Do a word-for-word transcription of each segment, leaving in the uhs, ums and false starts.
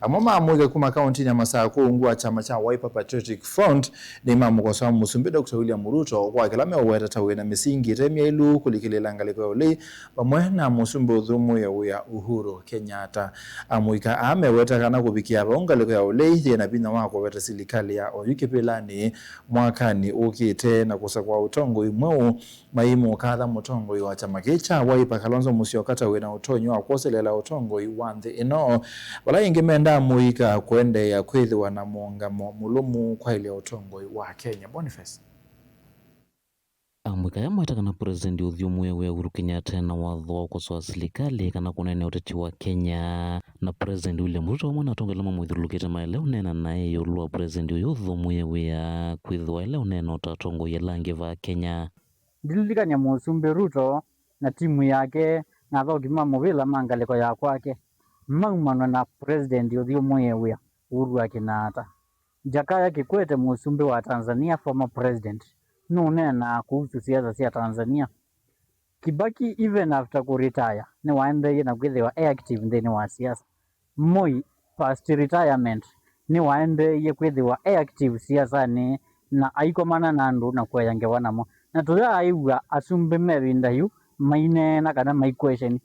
Amwe ma amũika kuma kaũntinĩ ya Masakũ ungu wa kyama kya Wiper Patriotic Front nĩmamũkosoa Mũsumbĩ Doctor William Ruto kwa kĩla meũweta ta wĩna mĩsingi ĩte myaĩlu kũlikĩlĩĩla ngalĩko ya ũlei, vamwe na Mũsumbĩ ũthũmũĩe wĩa Uhuru Kenyatta. Amũika aa meweta kana kũvikĩa vau ngalĩko ya ũlei yĩna vinya wa kũveta silikalĩ ya oyu kĩvĩlanĩ mwakanĩ ũkĩte na kũsakũa ũtongoi mweũ. Maimũkatha mũtongoi wa kyama kĩĩ kya Wiper Kalonzo Musyoka ta wĩna ũtonyi wa kwoseleela ũtongoi wa nthĩ ĩno, vala ĩngĩ mendaa mũika kũendeea kwĩthĩwa na mũũngamo mũlũmu kwaĩlya ũtongoi wa Kenya. Boniface. Amũika aya maweta kana President ũthyũmũĩe wĩa Uhuru Kenyatta ena watho wa kũkosoa silikalĩ kana kũneenea ũteti wa Kenya. Na President William Ruto vamwe na atongoi ala mamũthyũlũlũkĩte maĩle ũneena naĩ ĩũlũ wa President ũyũ ũthũmũĩe wĩa kwĩthĩwa aĩle ũneena o ta atongoi ala angĩ vaa Kenya. Ndililikany'a Mũsumbĩ Ruto na timu yake na athaũki ma mũvĩla ma ngalĩko ya kwake maumanwe na President ũthyũmũĩe wĩa Uhuru wa Kenyatta. Jakaya Kikwete, Mũsumbĩ wa Tanzania, former president, nũneenaa kuhusu siasa sya Tanzania. Kibaki, even after kũretire, nĩwaendeeie na kwĩthĩwa e active nthĩnĩ wa siasa. Moi, past retirement, nĩwaendeeie kwĩthĩwa e active siasanĩ na aikomana na andũ na kũea ngewa namo. Na tũyaaĩw'a asumbĩ me ĩvinda yu maineena kana mai question.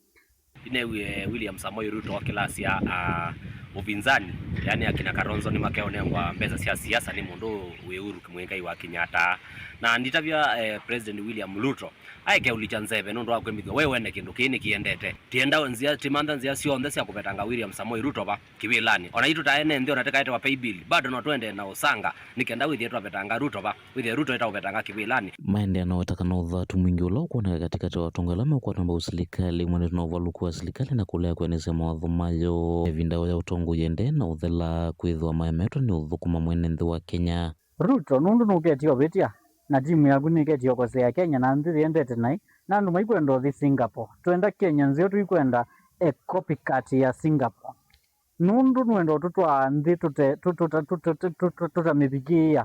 Nĩneewie William Samoei Ruto kĩlasya, ah, upinzani, yaani akina Kalonzo nĩmakeũnengwa mbesa sya siasa nĩ mũndũ wĩ Uhuru Muigai wa Kenyatta. Na nditavya, eh, President William Ruto aeke ũlikya nzeve nũndũ wa kwĩmbĩthw'a we wene kĩndũ kĩĩ nĩkĩendete. Tienda nzĩa, timantha nzĩa syonthe sya kũvetanga William Samoei Ruto va kĩvĩlanĩ. Ona itũ ta ene nthĩ, ona tĩkaetewa pay bill, bado no tũendee na ũsanga nĩ kenda wĩthĩe twavetanga Ruto va, wĩthĩe Ruto etaũvetanga kĩvĩlanĩ. Maendeea na weta kana ũthatu mwingĩ ũla ũkwoneka katĩkatĩ wa atongoi ala meũkwata mbau silikalĩ mwendeto na ũvalũku wa silikalĩ na kũlea kũendeesya mawatho mayo. Ĩvinda ya ũtongoi ĩendee na ũthela kwĩthĩwa maemetwe nĩ ũthũkũma mwene nthĩ wa Kenya. Ruto, nũndũ nũketie ũvĩtya, na timu yaku nĩketie ũkosea Kenya na nthĩ yĩendete naĩ, na andũ maikwenda ũthi Singapore. Twenda Kenya nzeo, tũikwenda e copycat ya Singapore. Nũndũ nũenda ũtũtwaa nthĩ tũte-, tũ-, tũta-, tũta-, tũta-, tũtamĩvikĩĩa,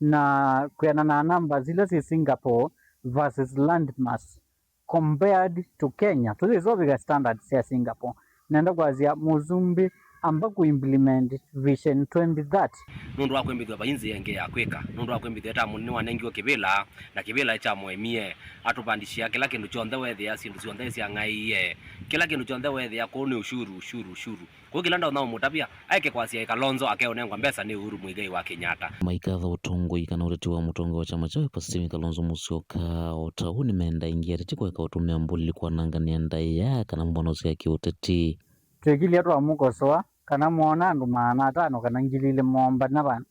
na kwĩanana na numbers ila syĩ Singapore versus landmass, compared to Kenya, tũyĩsovika standards sya Singapore. Nenda kwasya, Mũsumbĩ, amba kũ implement Vision twenty thirty. Nũndũ wa kwĩmbĩthw'a vai nzĩa ĩngĩ ya kwĩka, nũndũ wa kwĩmbĩthw'a etamu nĩwanengiwe kĩvĩla, na kĩvĩla kya mũemie, atũvandishĩa kĩla kĩndũ kyonthe weethĩa, syĩndũ syonthe syang'aĩie, kĩla kĩndũ kyonthe weethĩa kũu nĩ ushuru, ushuru, ushuru. Kũu kĩla ndonya ũmũtavya, aeke kwasya ĩ Kalonzo akeũnengwa mbesa nĩ Uhuru Muigai wa Kenyatta. Maikatha ũtongoi kana ũteti wa mũtongoi wa kyama kya Wiper Stephen Kalonzo Musyoka. O ta ũu nĩmenda aingĩ ateti kũeka ũtũmĩa mbũli kwanangany'a ndaĩa kana mbũmbano sya kĩũteti. Twĩkilya twamũkosoa kana mwoona andũ maana atano kana ngili ilĩ moombana vandũ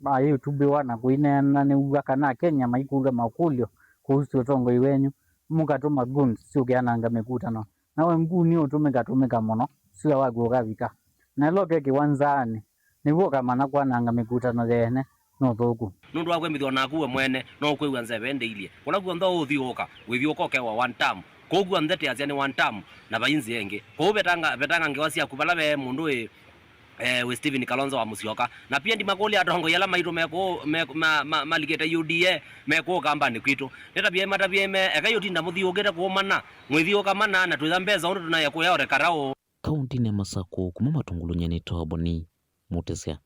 mayĩũtubĩwa na kũineena nĩw'a kana Akenya maikũlw'a makũlyo kũhusu ũtongoi wenyu, mũkatũma goons syũke ananga mĩkutano. Nawe nguni ũtũmĩka tũmĩka mũno, sua waku ũkavika. Na ĩla ũkekĩwa nzaanĩ, nĩw'o ũkamanya kwananga mĩkutano yeene nĩ ũthũku. Nũndũ wa kwĩmbĩthw'a naku we mwene, no ũkwĩw'a nzeve ndĩilye. Kũla kw'onthe ũũthiũũka, wĩthiũũka ũkewa one term. Kũu kw'onthe tĩasya nĩ one term, na vai nzĩa ĩngĩ. Kũu vetanga, vetanga ngewa syaku vala ve mũndũ wĩ, eh, wĩ Stephen Kalonzo wa Musyoka. Na pia ndimakũlya atongoi ala maitũ me kũu, me, ma, ma, malikĩte U D A, me kũu kambanĩ kwitũ. Nĩtavyai, matavyai me, ekai ũtinda mũthiũũkĩte kũũmana, mwĩthiũũka mana, na twĩtha mbesa ũndũ tũnaĩa kũya ũrekara ũũ. Kaũntinĩ ya Masakũ, kuma Matungulu nyie nĩ Toboni Mũtĩsya.